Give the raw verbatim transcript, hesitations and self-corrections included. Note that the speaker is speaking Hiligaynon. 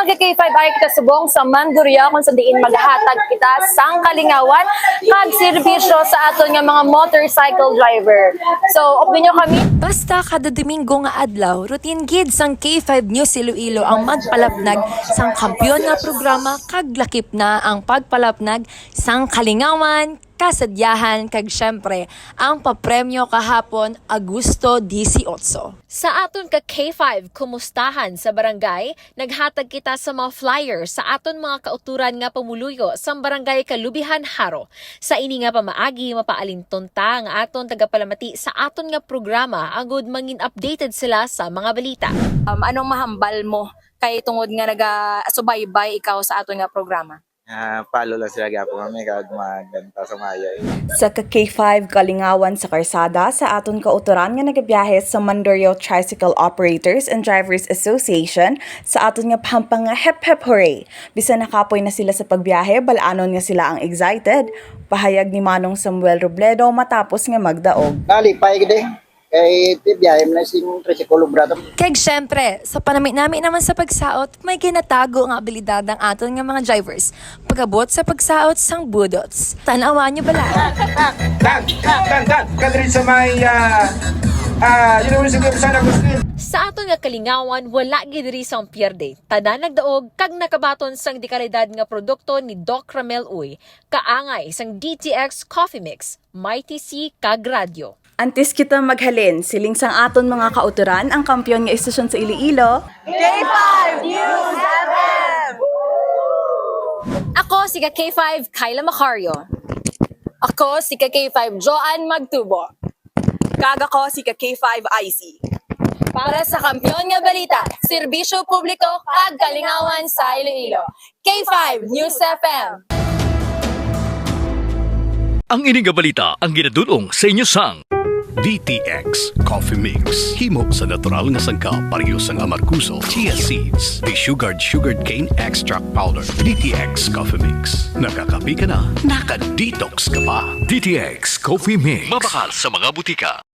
Sa K five ari kita subong sa Mandurria, kung sa diin maghatag kita sang kalingawan kag serbisyo sa aton nga mga motorcycle driver. So, update nyo kami. Basta kada Domingo nga adlaw, routine gid sang K five News Iloilo ang magpalapnag sang kampiyon nga programa, kag lakip na ang pagpalapnag sang kalingawan, kasadyahan, kag syempre, ang papremyo kahapon, Agosto dieciocho. Sa aton ka K five Kumustahan sa Barangay, naghatag kita sa mga flyer sa aton mga kauturan nga pumuluyo sa Barangay Kalubihan, Jaro. Sa ini nga pamaagi, mapaalinton ta nga aton tagapalamati sa aton nga programa, agud mangin updated sila sa mga balita. Um, anong mahambal mo kay tungod nga nagasubaybay ikaw sa aton nga programa? Ah, follow lang sila gyapon kami kag magdanta sa maayo. Sa ka K five Kalingawan sa Karsada, sa aton kauturan nga nagabiyahe sa Mandurrio Tricycle Operators and Drivers Association, sa aton nga pahampang nga hep hep hooray. Bisan nakapoy na sila sa pagbiyahe, bal-anon nga sila ang excited. Pahayag ni Manong Samuel Robledo matapos nga magdaog. Nalipay gid eh. Kay ti biyahe man na sing tricycle, obra to. Kag syempre, sa panami-nami naman sa pagsaot, may ginatago nga abilidad ang aton nga mga drivers pag-abot sa pagsaot sang budots. Tan-awan nyo bala. Tan, tan, tan, tan. Kadiri sa may, ah, ah, University of San Agustin. Sa aton nga kalingawan, wala gid diri sang pierde. Tanan nagdaog kag nakabaton sang dekalidad nga produkto ni Doc Ramel Uy, kaangay sang D T X Coffee Mix, Mighty C kag Radyo. Antes kita maghalin, siling sang aton mga kauturan ang kampiyon nga istasyon sa Iloilo. K five News F M! Ako si ka K five Kyla Macario. Ako si ka K five Joanne Magtubo. Kag ako si ka K five I C. Para sa kampiyon nga balita, serbisyo publiko kag kalingawan sa Iloilo. K five News F M. Ang ini nga balita ang ginadul-ong sa inyo sang D T X Coffee Mix. Himo sa natural nga sangkap, pareho sang amargoso, chia seeds, desugared sugarcane extract powder. D T X Coffee Mix. Nakakape ka na, naka-detox ka pa. D T X Coffee Mix. Mabakal sa mga butika.